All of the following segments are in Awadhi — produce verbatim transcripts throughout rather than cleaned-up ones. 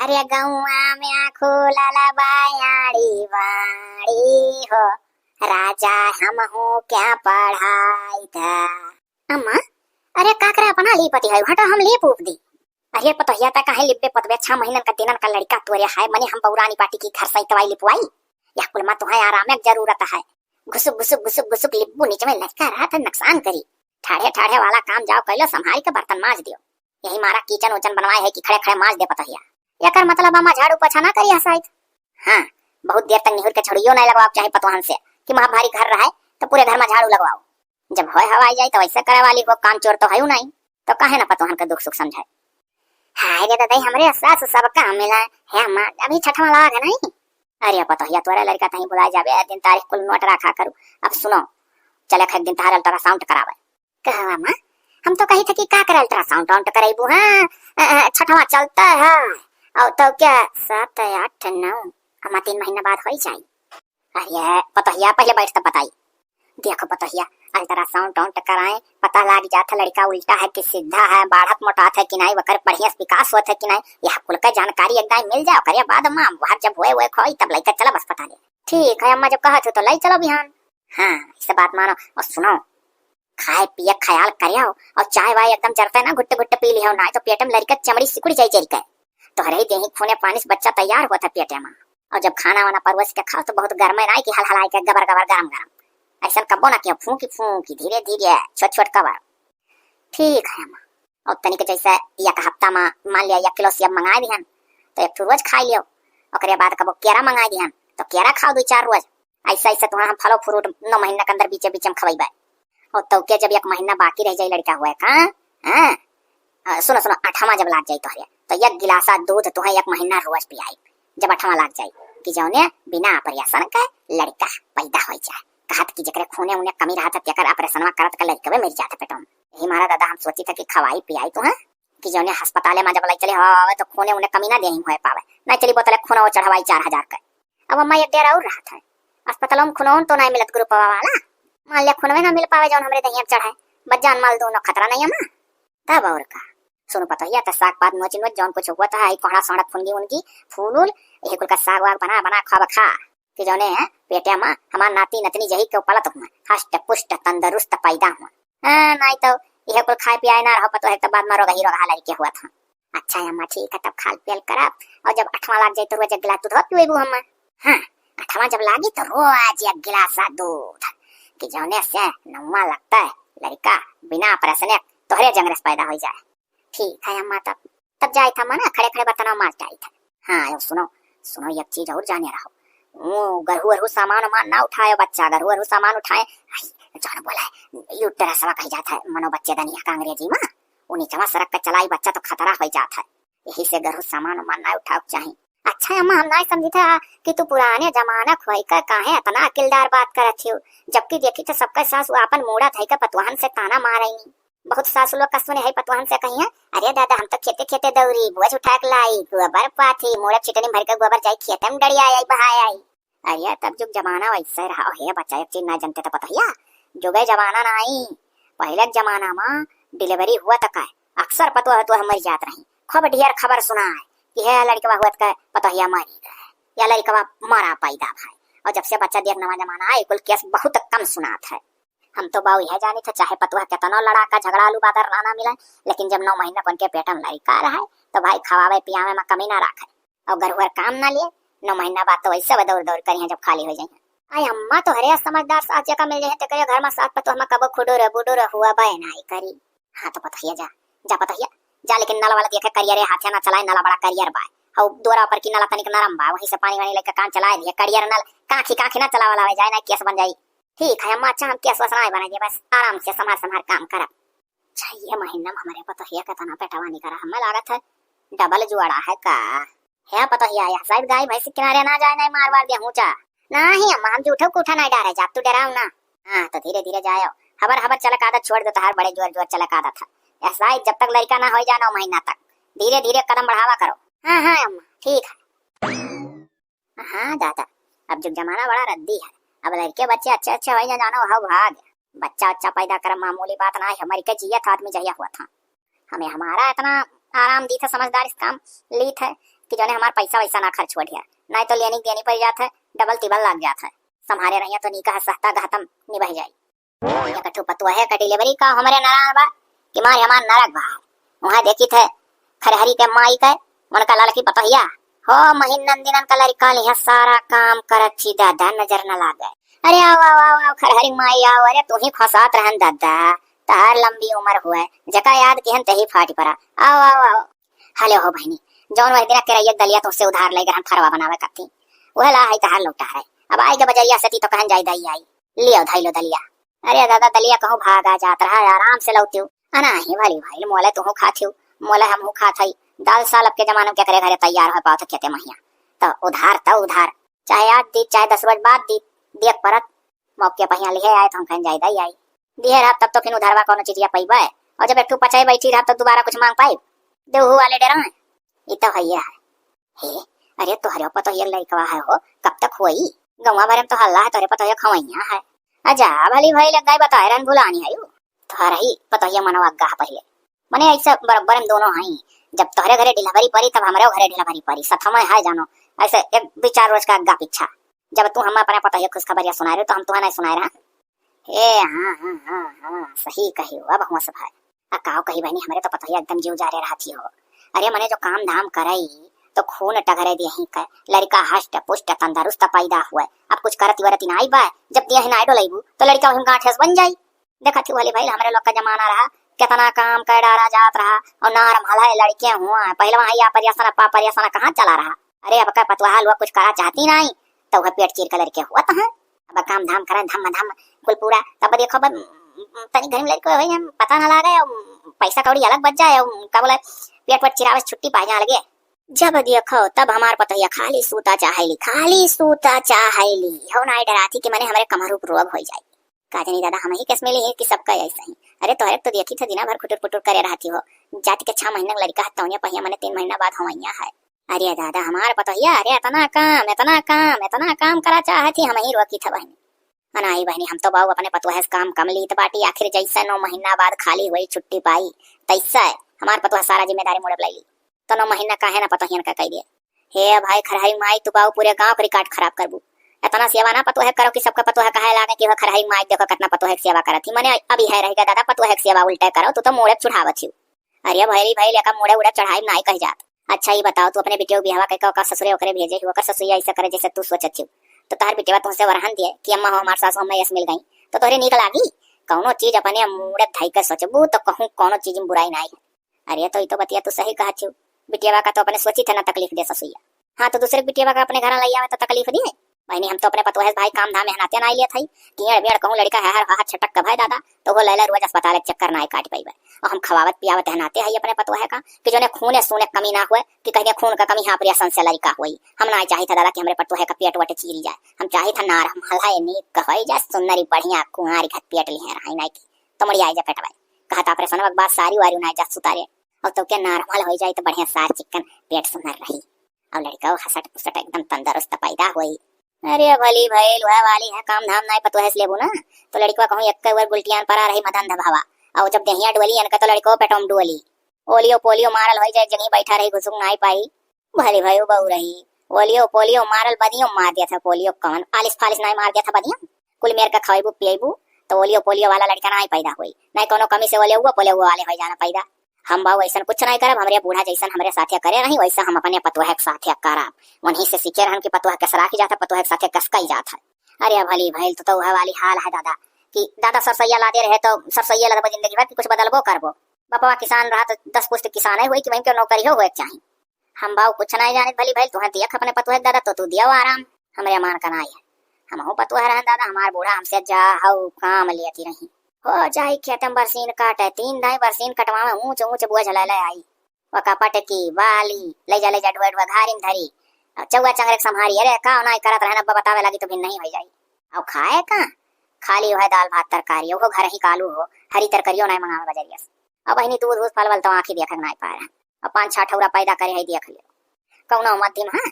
अरे गौआ में खुलल बाड़ी बाड़ी हो, राजा हमहू क्या पढ़ाई था। अम्मा, अरे का करे अपना लीपति है, हटो हम लीप उप दी। अरे पतोहिया ता काहे लिपबे पतबे, छह महीनन का दिनन का लड़का तोरे है, मने हम बौरानी पाटी की घर सैतवाई लिपवाई। यह कुल मा तुहे आराम के जरूरत है। घुसुक घुसुक घुसुक घुसुक लिपबू, नीचे में लड़का रहा था नुकसान करी। ठाढ़े ठाढ़े वाला काम जाओ कैलो, संभाल के बर्तन माज दियो। यही मारा किचन उचन बनवाए है कि खड़े खड़े माज दे पतोहिया। एकर मतलब अम्मा झाड़ू पोछा ना करी हसाइत। हाँ, बहुत देर तक निहुर के झड़ियो नहीं लगवाओ चाहे पतोहन से कि महा भारी घर रहे तो पूरे घर में झाड़ू लगवाओ। जब होए हवाई जाए तो ऐसे करे वाली हो, काम चोर तो है नहीं, तो काहे ना पतोहन का दुख सुख समझाए। हाय रे दादा, हमरे सास सब काम मिला है अम्मा, अभी छठवा लाग है नहीं। अरे पतोहिया, तोरा लड़का तहीं बुलाए जाबे, दिन तारीख कुल नोट रखा करू। अब सुनो, चले एक दिन तार अल्ट्रासाउंड करावे। कहा माँ, हम तो कही थे कि का करे अल्ट्रासाउंड वाउंड करेबू, हाँ? अ, अ, छठवा चलता है, और तो क्या सात आठ नौ, हमार तीन महीना बाद हो ही जाई। अरे पतोहिया, पहले बैठ तब बताई। देखो पतोहिया, अल्ट्रासाउंड वाउंड कराए, पता लाग जात है लड़का उल्टा है कि सीधा है, बाढ़त मोटात है कि नहीं, वकर बढ़िया से विकास होत है कि नहीं, यह कुल का जानकारी एक दाई मिल जाए, ओकरे बाद माँ वहाँ जब होए होए खोई तब लइका चला अस्पताल। ठीक है अम्मा, जब कहा थे तो ले चलो बिहान। हाँ, इसे बात मानो और सुनो, खाए पिए ख्याल करियो और चाय वाय एकदम जरते ना घुट्टे घुट्टे पी लियो, ना तो पेट में लड़का चमड़ी सिकुड़ जाई जरी के। तोहरे ही देही खूने पानी से बच्चा तैयार होत है पेटे में। और जब खाना वाना परोस के खाओ तो बहुत गरमे ना कि हलहलाए के गबर गबर गरम गरम। ऐसा कबो ना कियो, फूंकी फूंकी धीरे धीरे छोट छोट कबर। ठीक है अम्मा। और तनिक जैसे एक हफ्ता में मान लिया एक किलो सेब मंगा दिहन तो एक ठो रोज खा लियो। ओकरे बाद कबो केरा मंगा दिहन तो केरा खाओ दो चार रोज। ऐसा ऐसा तुहा हम फलो फ्रूट नौ महीना के अंदर बीचे बीचे में खवाई। और तो के जब एक महीना बाकी रह जाए लड़का हुए का, हाँ? अ, सुनो सुनो, आठवां जब लाग जाई तोहरे तो एक गिलासा दूध तुहे एक महीना रोज पियाई। जब आठवां लाग जाई कि जौने बिना ऑपरेशन के लड़का पैदा हो जाए। कहत कि जेकरे खूने उने कमी रहत है तेकर ऑपरेशनवा करत के लड़कवे मर जात पेटवा में। यही मारा दादा हम सोची था कि खवाई पियाई तुहे कि जौने अस्पताले में जब लाई चले हवा आवे तो खूने उने कमी ना देही होए पावे। नहीं चली बोतले खून वो चढ़वाई चार हजार के। अब अम्मा एक डेरा और रहत है, अस्पतालों में खूनों तो नहीं मिलत ग्रुपवा वाला। मान लिया खूनवे ना मिल पावे जौन हमरे दहिया में चढ़े, बस जान माल दोनों खतरा नहीं अम्मा। तब और का। सुनो पतोहिया, त साग पात नोच नोच जौन कुछ हुआ था, आई कोहड़ा सोहड़ा फुनगी उनगी, फूल उल, यही कुल का साग वाग बना बना खावा खा। कि जौने है पेटिया माँ हमार नाती नतनी जही के पलत हुआ, हष्ट पुष्ट तंदुरुस्त पैदा हुआ। हाँ, नहीं तो यह कुल खाए पियाए ना रहो पतोहे, तब बाद में रोगही रोगहा लड़के हुआ था। अच्छा अम्मा, ठीक है, तब खाल पियल करब। और जब अठवा लाग जाए तो रोज एक गिलास दूध पिएबू हम। हाँ, अठवा जब लागी तो रोज एक गिलास दूध, कि जौने से नौवा लगता है लड़का बिना ऑपरेशन तोहरे जंगरे से पैदा हो जाए। ठीक है अम्मा, तब तब जाए था मना खड़े खड़े बर्तनवा माज जाए था। हाँ, यो सुनो, सुनो, एक चीज और जाने रहो। वो गरहू अरहू सामान वामान ना उठाए बच्चा, गरहू अरहू सामान उठाए, आई, जौन बोला है, यूटरसवा कही जाता है, मनो बच्चे दनिया का अंग्रेजी में, वो नीचवा सरक के चलाई बच्चा तो खतरा हो जाता है। यही से गरहू सामान वामान ना उठाओ चाही। अच्छा अम्मा, हम ना समझी था कि तू पुराने जमाना खोई कर काहे इतना अकिलदार बात करत हो, जबकि देखी तो सबका सास वो आपन मूड़ा धई के पतवाहन से ताना मारेनी। बहुत सासु लोग का सुने है पतवाहन से कहिए, अरे दादा, हम तो खेते खेते दौड़ी, बोझ उठा के लाई, गोबर पाथी, मूड़ा छिटनी भर के गोबर जाई खेते में डड़िया आई, बहाए आई। अरे तब जुग जमाना वैसे रहा। हे बच्चा, एक चीज ना जानते तो पतोहिया, जुगे जमाना ना आई। पहले के जमाना में डिलीवरी हुआ तक है, अक्सर पतोह तो मर जात रही। खूब ढेर खबर सुनाए कि हे लड़कवा हुआ तक पतोहिया मरी गए, या लड़कवा मरा पैदा भाई। और जब से बच्चा देख नवा जमाना आए, कुल केस बहुत कम सुनात है। हम तो बाऊ यह जानी थे, चाहे पतोह केतनो लड़ाका झगड़ालू बादर ना, ना मिले, लेकिन जब नौ महीना कन के पेट में लड़का रहे, तो भाई खवावे पियावे में कमी ना रखे। और गरुहर काम ना लिए, नौ महीना बाद तो वैसे वो दौड़ दौड़ करिए जब खाली हो जाइए। आई अम्मा तो हरे समझदार सास जगह मिल जाए, तेकरे घर में सास पतोह में कबो खुडुर बुडुर हुआ बे नाई करी। हाँ तो पतोहिया जा, जा पतोहिया, जा, लेकिन नल वाला देखे करियर हाथे ना चलाए, नला बड़ा करियर बा। हौ दोरा पर की नला तनिक नरम बा, वहीं से पानी वानी लेके काम चलाए दिए। करियर नल काखी काखी ना चलावल आवे जाए, ना केस बन जाई। ठीक है अम्मा, अच्छा हम केस वस नाई बने दे, बस आराम से संभार संभार काम करब। अच्छा, ये महीना में हमारे पतोहिया का तना पेटवा निकरा, हमें लागत है डबल जुआड़ा है का। हे पतोहिया, यह साइड गाय भैंस के किनारे ना जाए, नहीं मार वार दे हूँ चा। नहीं अम्मा, हम झूठो कूठा नहीं डारे जाब, तू डराओ ना। हाँ, तो धीरे धीरे जायो, हबर हबर चले का आदत छोड़ दो, तहार बड़े जोर जोर चले का आदत है। यह साइड जब तक लड़का ना हो जाए नौ महीना तक, धीरे धीरे कदम बढ़ावा करो। हाँ हाँ अम्मा, ठीक है। हाँ दादा, अब जुग जमाना बड़ा रद्दी है। अब लड़के बच्चे अच्छे अच्छे होई जा, जानो हौ भाग। बच्चा उच्चा पैदा करब मामूली बात ना है, मर के जियत आदमी जहिया हुआ था। हमें हमारा इतना आराम दी था, समझदार इस काम ली थे, कि जौने हमार पैसा वैसा ना खर्च हुआ ढेर, नाहीं तो लेनी देनी पड़ जात है, डबल तिबल लाग जात है। संभारे रहिया तो नीका है, सहता गहतम निबह जाई। एक ठो पतोहे का delivery का हमरे नारायण बा कि मारे हमार नरक बा। वहाँ देखी थे खरहरी के माई के, उनका लड़की पतोहिया हो, महीनन दिनन का लड़का लिहा, सारा काम करत थी दादा, नजर न लागे। अरे आओ, आओ, आओ, आओ, खरहरी माई आओ, अरे तू ही फंसात रहन दादा, तहार लंबी उम्र हुए, जका याद किहन तही फाटी परा। आओ, आओ, आओ। हले हो बहिनी, जौन वह दिना केरैया दलिया तुमसे उधार ले गए हम फरवा बनावे कत्ती, वह ला है तहार लौटा है। अब आई के बजरिया सती तो कहन जाई दाई आई, लियो धई लो दलिया। अरे दादा, दलिया कहूँ भागा जात रहा है, आराम से लौटियो। अना ही भली भाई, मोले तुहू खाथियो, मोले हमहू खात हई। दाल साल अब के जमाना में केकरे घरे तैयार हो पावत खेते महिया। तो उधार, तो उधार, चाहे आज दी, चाहे दस रोज बाद दी, दियक परत। मौके पहिया लिहे आए तो हम कहन जाई दाई आई। दिहे रहब तब तो फिर उधारवा कौनो चीजिया पइबे। और जब एक ठू पचाई बैठी रहब तो दोबारा कुछ मांग पाइब? देहू वाले डेरा में। ई तो हइये है। हे, अरे तोहरे पतोहिया लइकवा है हो, कब तक होई? गौवा भरे में तो हल्ला है, तोहरे पतोहिया खवैया है। अच्छा, भली भाई लग गई बताए रहन भुलानी है यू। तोहरा ही पतोहिया मनवा अग्गा है पहिले। मने ऐसे बराबर में दोनों हैं, जब तोहरे घरे delivery परी तब हमरे घरे delivery परी, सथमा है जानो। ऐसे एक दो चार रोज का अग्गा पीछा। जब तू हम अपने पतोहिया खुशखबरिया सुनाए रहे तो हम तुहा नहीं सुनाए रहा। ए, हाँ, हाँ, हाँ, हाँ, सही कही हो, अब हुआ सब है। आ काव कही बहनी, हमरे तो पतोहिया एकदम जीव जारे रहती हो। अरे मने जो काम धाम करई, तो खून टघरे देही के, लड़का हष्ट पुष्ट तंदुरुस्त पैदा हुए। अब कुछ करती वरती नाई बा, जब देही नाई डोलैबू, तो लड़का वही गांठेस बन जाई। देखा थी वाली भाई, हमरे लोग का जमाना रहा, कितना काम कर डारा जात रहा, और नार भला लड़के हुआ, पहलवा है या परियासना, पा परियासना कहाँ चला रहा। अरे अब का पतोहा लोग कुछ करा चाहती नाई, तो वह पेट चीर के लड़के हुआ तो है। अब काम धाम करें, धम धम, कुल पूरा। तब देखो, अब तनी घर में लड़के हुए, हम पता ना लागे, और पैसा कौड़ी अलग बच जाए, और का बोले, पेट वेट चिरावे से छुट्टी पा जाए लगे। जब देखो, तब हमार पतोहिया खाली सूता चाहेली, खाली सूता चाहेली। हो नाई डराती कि मने हमरे कमर रोग हो जाए। का जानी दादा, हम ही केस मिली है कि सबका ऐसा ही। अरे तोहरे तो देखी थे, दिना भर खुटुर पुटुर करे रहती हो। जाति के छह महीना के लड़का है, तौनिया पहिया मने तीन महीना बाद हवैया है। अरे दादा, हमार पतोहिया, अरे इतना काम, इतना काम, इतना काम करा चाहत ही, हम ही रोकी था बहनी। अनाही बहनी, हम तो बाऊ अपने पतोहे से काम कम लीत बाटी, आखिर जैसे नौ महीना बाद खाली हुई छुट्टी पाई, तैसे हमार पतोह सारा जिम्मेदारी मुड़े प लैली। तो नौ महीना काहे ना पतोहियन का कह दिए। हे भाई खरहरी माई, तू बाऊ पूरे गांव के record खराब करबू। इतना सेवा ना पतोहे करो कि सबका पतोहे कहे लागे कि वह खरहरी माई देखो कितना पतोहे के सेवा करत ही। मने अभी है रह गया दादा, पतोहे के सेवा उल्टे करो, तू तो मुड़े प चढ़ावत ही। अरे भैरी भाई, लेका मुड़े उड़े चढ़ाई नाई कह जात। अच्छा, ई बताओ, तू अपने बिटिया के बियाहवा कइके ओकर ससुरे ओकरे भेजे ही, ओकर ससुरिया ऐसे करे जैसे तू सोचत ही। तो तोहर बिटिया तुमसे वरहन दिए कि अम्मा हो हमार सासू अम्मा यस मिल गई, तो तोहरे नीक लागी? कौनो चीज अपने मुड़े धई के सोचबू तो कहूँ कौनो चीज में बुराई नाई है। अरे तो ई तो बतिया तू सही कहत ही, बिटिया का तो अपने सोची थे ना तकलीफ दे ससुइया। हाँ, तो दूसरे बिटिया का अपने घर लई आवे तो तकलीफ दिए। बहनी, हम तो अपने पतोहे से भाई काम धाम मेहनतिया नाई लियत हई। टियड़ बियड़ कहूँ लड़का है हर हाथ छटक के भाई दादा, तो वो लैला रोज अस्पताल के चक्कर नाई काट पाइबे। और हम खवावत पियावत हनाते हई अपने पतोहे का कि जोने खूने सूने कमी ना हुए, कि कह दे खून का कमी, हाँ, operation से लड़का हुई। हम नाई चाहित है दादा कि हमरे पतोहे का पेट वट चीरी जाए। हम चाहित है नार हमारा ये नीक कहई जा सुन्नरी बढ़िया कुंवारी घर पेट लिहे रहाई नाई की तो मड़ी आई जा पेटवाई। कहता operation के बाद सारी वारी नाई जा सुतारे। और तो क्या normal हो जाए तो बढ़िया सार चिकन पेट सुन्नर रही। और लड़का वो हसट पुसट एकदम तंदुरुस्त पैदा हुई। अरे भली भइल, वह वाली है, काम धाम नाई पतोहे से लेबू ना, तो लड़कवा कहूँ एक बार गुलटियान परा रही मदन धभावा, और जब देहिया डोली इनका तो लड़को पेटोम डोली। ओलियो पोलियो मारल होई जाए, जगही बैठा रही, घुसुक नाई पाई। भली भइल बहू रही, ओलियो पोलियो मारल बदियो मार दिया था, पोलियो कवन आलिस फालिस नाई मार दिया था बदियो। कुल मेर के खवेबू पियबू, तो ओलियो पोलियो वाला लड़का नाई पैदा होई, नाई कोनो कमी से ओलियो पोलियो वाले होई जाना पैदा। हम बाऊ ऐसन कुछ नाई करब, हमरे बूढ़ा जैसन हमरे साथे करे रही, वैसा हम अपने पतोह के साथे करब। वहीं से सीखे रहन कि पतोह कस राखी जात है, पतोह के साथे कस कई जात है। अरे भली भइल तो, तो वह वाली हाल है दादा, कि दादा सरसैया लादे रहे तो सरसैया लदबो जिंदगी भर कि कुछ बदलबो करबो। बपवा किसान रहा तो दस पुस्त किसान है हुई कि वहीं के नौकरी हो हुए के चाही। हम बाऊ कुछ नाई जानित भली भइल, तुहें दियक अपने पतोह के दादा तो तू दियो आराम, हमरे मान का नाई है। हमहू पतोह रहन दादा, हमार बूढ़ा हमसे जा हऊ काम लियती रही। हो जाई खेत में बरसीन काटे, तीन दाई बरसीन कटवावे, ऊंच ऊंच बोझ ले ले आई। वका पटकी, बाली, ले जा, ले जा, डुआ, डुआ, घारी में धरी। अब चौवा चंगरे के संभारी, अरे, का नाई करत रहन, अब बतावे लागी तो भी नहीं हो जाई। अब खाए का? खाली वह दाल भात तरकारी, ओहो घर ही कालू हो, हरी तरकारियो नाई मंगावे बजरिया से। अब बहिनी दूध, दूध फल वल तो आँखी देखक नाई पाए रहन। अब पाँच छह ठौरा पैदा करे है, देख लियो। कौनो मध्यम है?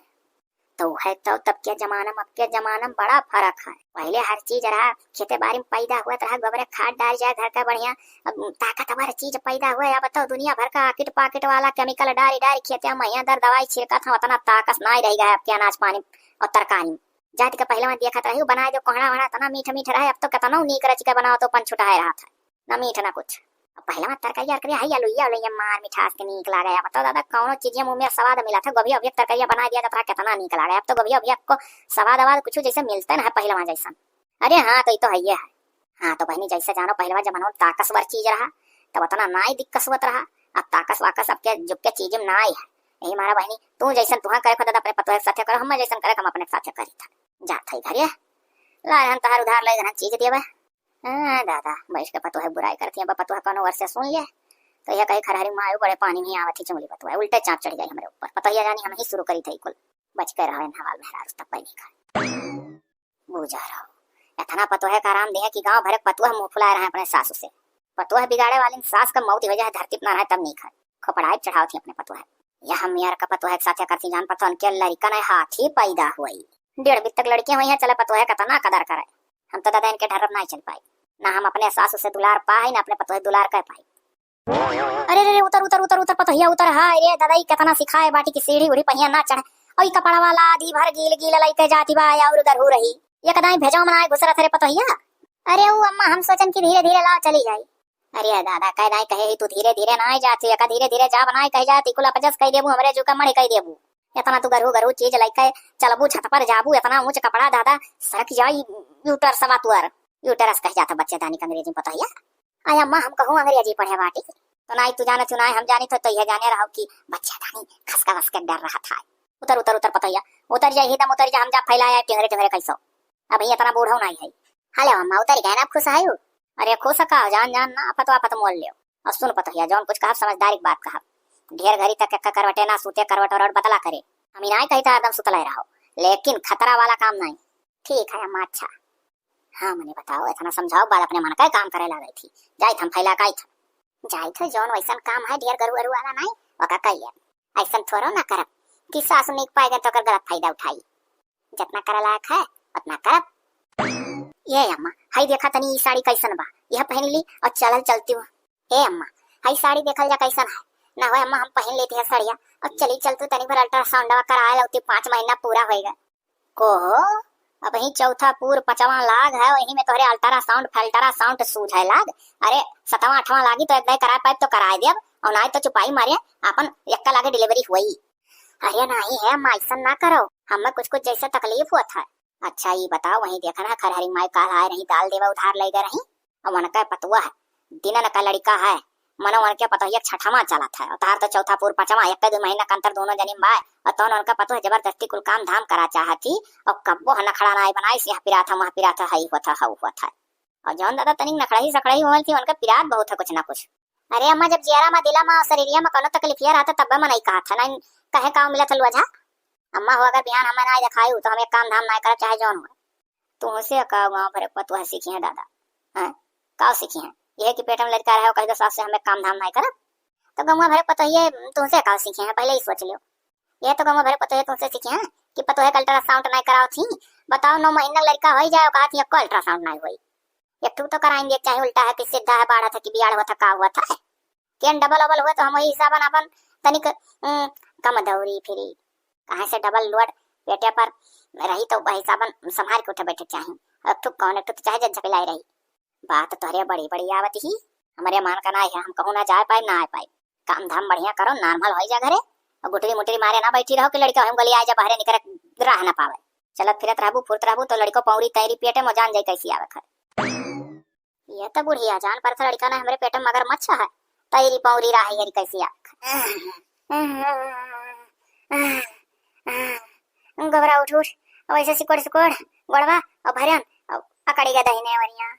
तो है तो, तब के जमाना में, अब के जमाना में बड़ा फरक है। पहिले हर चीज रहा, खेते बारी में पैदा हुआ रहा, गोबरे खाद डाल जाए घर का बढ़िया, अब ताकतवर चीज पैदा हुआ। अब तो दुनिया भर का आकिट पाकिट वाला केमिकल डारी डारी खेते में यहाँ दर दवाई छिड़कत हैं, उतना ताकत नाहीं रह गया है अब के अनाज पानी और तरकारी में। जाति का पहिले में देखत रही, बनाए दो कोहड़ा वोहड़ा, इतना मीठ मीठ रहे, अब तो कितना नीक रच के बनाओ तो पन छुटा है रहा था, ना मीठ ना कुछ। अब पहिले में तरकारिया अरकारिया है, अलुइया अलुइया मार मिठास के नीक लागे। अब तो दादा कौनो चीजिया मुँह में स्वाद मिला था, गोभी ओभी के तरकारिया बनाए दिया जाता, कितना नीक लागे। अब तो गोभी ओभी को स्वाद आवाद कुछ जैसे मिलते ना है पहिले में जैसन। अरे हाँ, तो ये तो है ही है। हाँ तो बहनी, जैसे जानो पहिले जमाना में ताकसवर चीज रहा, तब उतना नाई दिक्कत होत रहा। अब ताकस वाकस अब के जुग के चीज में नाई है। यही मारा बहनी, तू जैसन तुहा करे खुद अपने पतोह के साथे करो, हम जैसन करे हम अपने साथे करी था। जात है घरे, ला रहन तहार उधार ले रहन चीज देवे। हाँ दादा, बैठ के पतोह बुराई करती है, पतोह कोनो ओर से सुन ले तो यह कही, "खरहरी मायू बड़े पानी में आवत ही चुंगली पतोह, उल्टे चाप चढ़ जाई हमरे ऊपर।" पतोहिया जानी हम ही शुरू करी थे कुल, बच के रहो इन हवाल मेहरारू तब पहले का। बूझा रहो, इतना पतोह का आराम दिया कि गांव भर के पतोह मुंह फुलाए रहे अपने सासू से। पतोह बिगाड़े वाली सास का मौत हो जाए धरती पर ना रहे तब नीक है। खोपड़ाई चढ़ावत ही अपने पतोह। यह हम यार का पतोह के साथे करती जान पड़ता, उनके लड़का नहीं हाथी पैदा हुई। डेढ़ बित्तक लड़के हुई हैं, चले पतोह का तना कदर करे। हम तो दादा इनके ढर्रब नहीं चल पाई, ना हम अपने सासू से दुलार पा है, ना अपने पतोह दुलार कर पाई। अरे रे रे, उतर उतर उतर उतर पतोहिया उतर। हाय रे दादा, ई केतना सिखाए बाटी की सीढ़ी उढ़ी पहिया ना चढ़े। और ई कपड़वा लादी भर गील गील लइके जाती बा और उधर हो रही। एक दाई भेजो मनाए घुसरत रे पतोहिया। अरे ऊ अम्मा, हम सोचन कि धीरे धीरे लाओ चली जाई। अरे दादा, कह दाई कहे ही तू धीरे धीरे ना जाती, एका धीरे धीरे जा बनाए कह जाती, कुल अपजस कह देबू, हमरे जू का मड़े कह देबू। इतना तू गरहू गरहू चीज लइके चलबू, छत पर जाबू, इतना ऊंच कपड़ा दादा सरक जाई। यूटरसवा तुअर, यूटरस कह जाता बच्चेदानी का अंग्रेजी में पतोहिया। आय अम्मा, हम कहूँ अंग्रेजी पढ़े बाटी, तो नाई तू जाने तू नाई हम जानी तो, तो यह जाने रहो कि बच्चेदानी खसका वसके डर रहा था। उतर उतर उतर पतोहिया, उतर जा ही दम उतर जा, हम जा फैलाया टिंगरे टिंगरे कैसो। अब ही इतना बूढ़ो नाई है। हले अम्मा, उतर गए ना, खुश है यू? अरे खुश का, जान जान ना, आफत आफत मोल लियो। और सुन पतोहिया, जौन कुछ कहब समझदारी की बात कहब। ढेर घड़ी तक एक करवटे ना सूते, करवट वरवट बदला करे। हम ही नाई कही था हरदम सुतले रहो, लेकिन खतरा वाला काम नाई। ठीक है अम्मा, अच्छा। हाँ मने बताओ, इतना समझाओ बाद अपने मन का काम करे लागे थी। जाइत हम फैला काई था। जाइत हो, जौन वैसन काम है ढेर गरु अरु वाला नाई, वका कहिए। ऐसन थोड़ो ना करब कि सासु नीक पाए गए तो ओकर गलत फायदा उठाई। जितना करे लायक है उतना करब। ये अम्मा, हई देखा तनी ई साड़ी कैसन बा, यह पहन ली और चलल चलती हूँ। ए अम्मा, हई साड़ी देखल जा कैसन है। ना हो अम्मा, हम पहन लेती है साड़िया और चली चल तू तनी भर अल्ट्रासाउंडवा कराए लौती, पाँच महीना पूरा होएगा। को हो, अबही चौथा पूर पचवा लाग है, वही में तोहरे अल्ट्रासाउंड फल्ट्रासाउंड सूझे लाग। अरे सतवा आठवा लागी तो एक दाई कराए पाइब तो कराए देब, और नाई तो चुपाई मारे आपन एक्का लागे डिलीवरी हुई। अरे नाही है अम्मा, ऐसन ना करो, हमें कुछ कुछ जैसे तकलीफ हुआ था। अच्छा ई बताओ, वही देखा ना खरहरी माई काल आए रही, दाल देवा उधार ले गए रही, और उनका पतुआ है, दिनन का लड़का है, मनो उनके पतोहिया छठवा चलत है, और तार तो चौथा पूर पचवा, एक दो महीना का अंतर दोनों जनी में बाय, और तौन उनका पतोह जबरदस्ती कुल काम धाम करा चाहत थी, और कब्बो ह नखड़ा नाई बनाई, से यहाँ पिरात है, वहाँ पिरात है, हई होत है, हऊ होत है। और जौन दादा तनिक नखड़ही सखड़ही होल थी, उनका पिरात बहुत है कुछ ना कुछ। अरे अम्मा, जब जियरा मा, दिला मा, शरीरिया मा कौनो तकलीफिया रहता, तब्बे मनई कहत है, ना कहे काव मिलत है लुआ झा। अम्मा हो, अगर बिहान हमें नाई देखाई, तो हम एक काम धाम नाई करब, चाहे जौन हो। तुहसे का गाँव भरे पतुआ सीखी हैं दादा? हैं? का सीखी हैं? यह कि पेट में लड़का रहे, कह दो सास से हमें काम धाम नाई करब? तो गौवा भरे पतोहिए तुहसे का सीखे हैं, पहले ही सोच लियो। यह तो गौवा भरे पतोहिए तुहसे सीखे हैं कि पतोहे का अल्ट्रासाउंड नाई कराओ थी। बताओ, नौ महीना लड़का हो ही जाए, कहा थी, एको अल्ट्रासाउंड नाई होई। एक ठू तो कराएंगे, चाहे उल्टा है कि सीधा है, बाढ़ा था कि बियाड़ हुआ था, का हुआ था। केन डबल अबल हुआ तो हम वही हिसाबन अपन तनिक, उम, कम दौरी फिरी। कहाँ से डबल लोड पेटे पर रही तो वही हिसाबन संभाल के उठे बैठे चाही। और एक ठू कौन, एक ठू तो चाहे जब झपिलाई रही। बात तोहरे बड़ी बड़ी आवत ही, हमरे मान का ना है, हम कहूँ ना जाए पाए, ना आए पाए। काम धाम बढ़िया करो, नॉर्मल होई जा घरे, और गुटरी मुटरी मारे ना बैठी रहो कि लड़का हम गली आए, जब बहरे निकरे राह ना पावे। चलत फिरत रहबू, फुरत रहबू, तो लड़को पौरी तैरी पेटे में जान जाई कैसी आवे घर। ये तो बुढ़िया जान पर था लड़का ना हमरे पेटे में मगरमच्छ है, तैरी पौरी राह हरी कैसी आवे घर। गोबरा उठ उठ, वैसे सिकोड़ सिकोड़, गोड़वा, और भरन, और अकड़ी गया दहिने वरिया।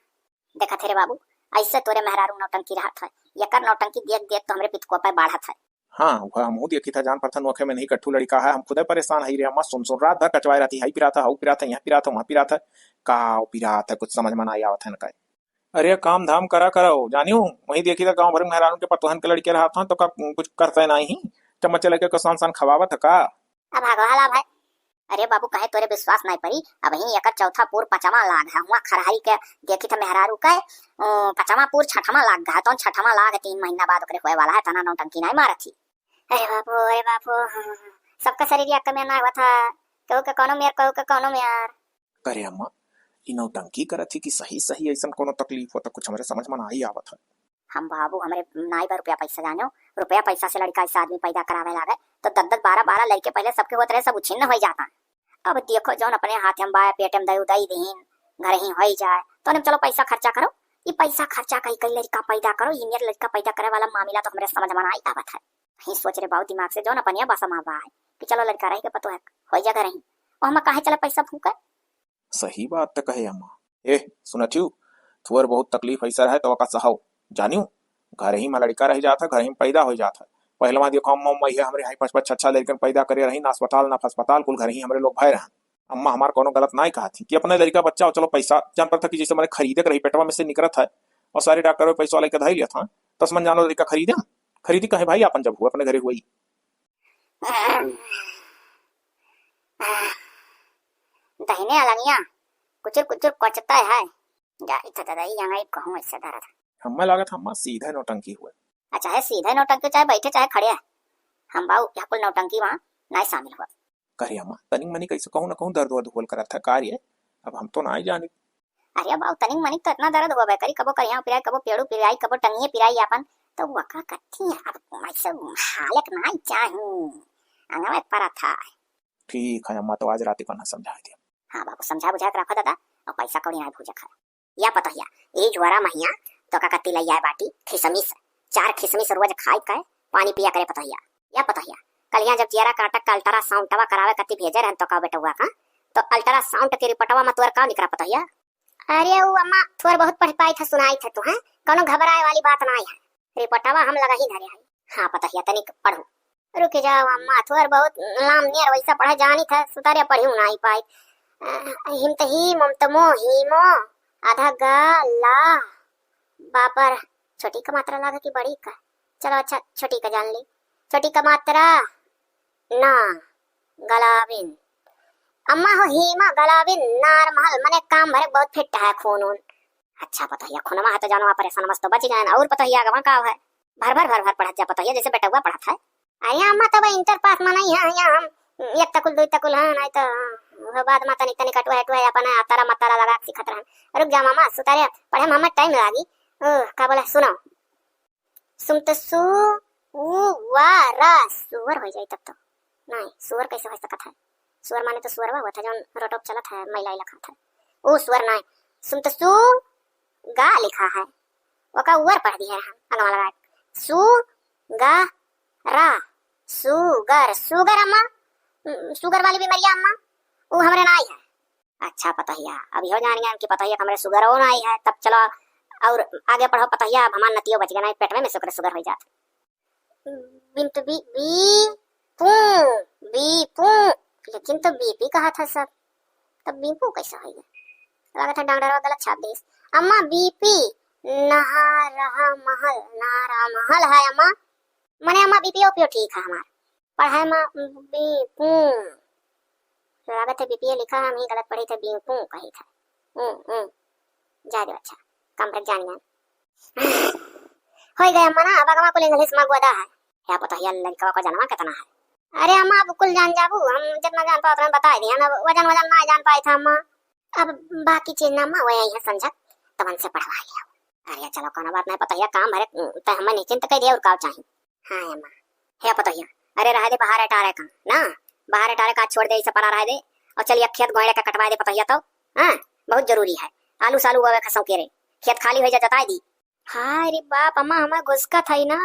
देखत हे रे बाबू, ऐसे तोरे मेहरारू नौटंकी रहत है। एकर नौटंकी देख देख तो हमरे पितकुआ पे बाढ़त है। हाँ, वह हमहू देखी था, जान पड़ता नोखे में नहीं कट्ठू लड़का है। हम खुदे परेशान हई रे अम्मा, सुन सुन रात भर कचवाए रहती है, पिरात है, हऊ पिरात है, यहाँ पिरात है, वहाँ पिरात है। का पिरात है, कुछ समझ में ना आवत है न का। अरे काम धाम करा करो, जानियो, वही देखी था गाँव भर में मेहरारू के पतोहन के लड़के रहत हैं, तो का कुछ करते नहीं ही? चम्मच लेके कुछ सान सान खवावत है का? अब भागो हला भाई। अरे बाबू, कहे तोरे विश्वास नाहीं परी, अबहीं एकर चौथा पूर पचमा लाग है, हुआँ खरहरी के देखी था मेहरारू के, ओ, पचमा पूर छठमा लाग है, तो छठमा लाग तीन महीना बाद ओकरे होए वाला है, तना नौटंकी नाहीं मारत ही। अरे बापू, अरे बापू, सबका शरीर एक मेर नाहीं होत है, केहू के कौनो मेर, केहू के कौनो मेर। करे अम्मा, ई नौटंकी करत ही कि सही सही ऐसन कौनो तकलीफ होता, कुछ हमरे समझ में नाहीं आवत है। हम बाबू, हमरे नाई बा रुपया पैसा जानो, रुपया पैसा से लड़िका ऐसा आदमी पैदा करावे लागे, तो दस दस बारह बारह लड़िके पहिले सबके होत रहे, सब उछिन्न होइ जाता। अब देखो जौन अपने हाथ में बाय पेट में दई उदई दीन, घर ही होइ जाए, तो हम चलो पैसा खर्चा करो, ई पैसा खर्चा कई कई लड़िका पैदा करो, ई मेर लड़िका पैदा करे वाला मामला तो हमरे समझ में नाहीं आवत है। ही सोच रे बाबू दिमाग से जौन अपने बस में बाय कि चलो लड़िका रही के पतो है, होइ जा घर ही, ओ हम काहे चले पैसा फूके। सही बात त कहे अम्मा। ए, सुनत हिउ, थोर बहुत तकलीफ ऐसा रहे तो ओका सहाओ, जानियो, घर ही में लड़िका रह जात है, घर ही में पैदा होइ जात है। पहलवा देखो अम्मा, अम्मा ये हमरे यहाँ पाँच पाँच छह छह लड़िकन पैदा करे रही, ना अस्पताल ना फस्पताल, कुल घर ही हमरे लोग भय रहन। अम्मा हमार कौनो गलत नाहीं कहत ही कि अपने लड़िका बच्चा हो, चलो पैसा जान पड़ता कि जैसे मैंने खरीदे के रही, पेटवा में से निकरत है और सारे डॉक्टर पैसा लेके धई लिया था, तस मन जानो लड़िका खरीदे, खरीदी कहे भाई, अपन जब हुआ अपने घरे हुई। दहिने अलंगिया कुचुर कुचुर कोचता है। जा, इत ददा, ई अंगई कहूँ ऐसे दर्द। हमें लागत हम्मा सीधे नौटंकी हुए। अच्छा है, सीधे नौटंकी, चाहे बैठे चाहे खड़े है। हम बाऊ, यहाँ कुल नौटंकी वहाँ नाहीं शामिल हुआ। करे अम्मा, तनिक मनिक ऐसे कहूँ न कहूँ दर्द वर्द होल करत है कार्य, अब हम तो नाहीं जानी। अरे बाऊ, तनिक मनिक तो इतना दर्द होबे करी, कबो करिया पिराई, कबो पेड़ू पिराई, कबो टंगिए पिराई आपन, तो वका कथी है, अब ऐसे हालत नाहीं चाही, अंगवे परत है। ठीक है अम्मा, तो आज रात को ना समझा दिया। हाँ बाबू, समझा बुझा के रखो दादा, और पैसा कौड़ी नाहीं भूजा खाए। या पतोहिया, ई जुआरा महिया तोका कत्ती लइ आए बाटी, खिसमिस, चार खिसमिस रोज खाइ के पानी पिया करे पतोहिया। या पतोहिया, कलिया जब जियरा काटक का अल्ट्रासाउंडवा करावे कत्ती भेजे रहन तोका बेटउआ का, तो अल्ट्रासाउंड के रिपोर्टवा में तोर का निकरा पतोहिया? अरे ऊ अम्मा, थोर बहुत पढ़ पाई था, सुनाई था तू, हैं? कौनो घबराए वाली बात नाहीं है, रिपोर्टवा हम लगही धरे हई। हाँ पतोहिया, तनिक पढ़ू। रुकि जाओ अम्मा, थोर बहुत लाम नियर वैसा पढ़े जानी था, सुतारे पढ़ी नाहीं पाई। अ, हिम त ही, मम त मो, ही मो, आधा गा, ला, बापर, छोटी का मात्रा लागे कि बड़ी का? चलो अच्छा, छोटी का जान ली। छोटी का मात्रा, ना, गलाविन। अम्मा हो, ही मा गलाविन, नार महल, मने काम भरे बहुत फिट है खून उन। अच्छा पतोहिया, खुनवा है तो जानवा परेशान, बस तो बच गए। और पतोहिया आगवा का है? भर भर भर भर पढ़त जा पतोहिया, जैसे बेटउआ पढ़त है। अरे अम्मा, तब इंटर पास में नहीं है, यहाँ हम एक तकुल, दुई तकुल हैं, नहीं तो वो बाद में तनी तनी कटुआ हटुआ अपन अतारा मतारा लगा के सीखत रहन। रुक जा मामा, सुतारे पढ़े में हमें टाइम लागी। ओ, का बोला, सुनो। सुम त सु, उ, वा, रा, सुअर हो जाई तब तो। नहीं, सुअर कैसे हो सकत है? सुअर माने तो सुअरवा हुआ था, जौन रोटोप चलत है, मैला इला खात है। उ सुअर नहीं, सुम त सु, गा लिखा है। ओका उअर पढ़ दिए हम, अंगवा लगा के। सु, गा, रा, सुगर, सुगर अम्मा, उम, सुगर वाली बीमारिया अम्मा, उ हमरे ना आई है। अच्छा पतोहिया, अब इहो जान गए कि पतोहिया के हमरे सुगरो ना आई है, तब चलो और आगे पढ़ो पतोहिया, अब हमार नतियो बच गया, नहीं पेटवे में से ओकरे सुगर हो जात। बिन तो बी, बी, पू, बी, पू, लेकिन तो बीपी कहा था सब, तब बीपू कैसे हो गया? लगा था डॉक्टरवा गलत छाप देस। अम्मा बीपी, नहा रहा महल, नहा रहा महल है अम्मा। मने अम्मा बीपीओ उपियो ठीक है हमार। पढ़ाई में बीपू। लागत है बीपीए लिखा है, हम ही गलत पढ़ी थे, बीपू कही था। हम्म, हम्म। जा दे अच्छा, काम पर जान जान। हो गया अम्मा ना, अब अगवा कुल इंग्लिश में गोदा है। या पता है लड़का का जनवा कितना है? अरे अम्मा, अब कुल जान जाबू, हम जितना जान पाओ उतना बता दिया ना, वजन वजन ना जान पाई था अम्मा। अब बाकी चीज ना अम्मा, वही है समझत, तवन से पढ़वा लिया। अरे चलो, कोनो बात नहीं, पतोहिया काम भरे, तै हमें निश्चिंत कह दिया, और का चाही? हाँ अम्मा। हे पतोहिया, अरे रह दे बाहर अटारे का, ना, बाहर अटारे का छोड़ दे, इसे पड़ा रह दे, और चलिए खेत गोइड़े का कटवा दे पतोहिया तो, हाँ, बहुत जरूरी है, आलू सालू बोवे खसों के रे, खेत खाली हो जा, जताए दी। हाय रे बाप, अम्मा हमें घुसका था ही ना,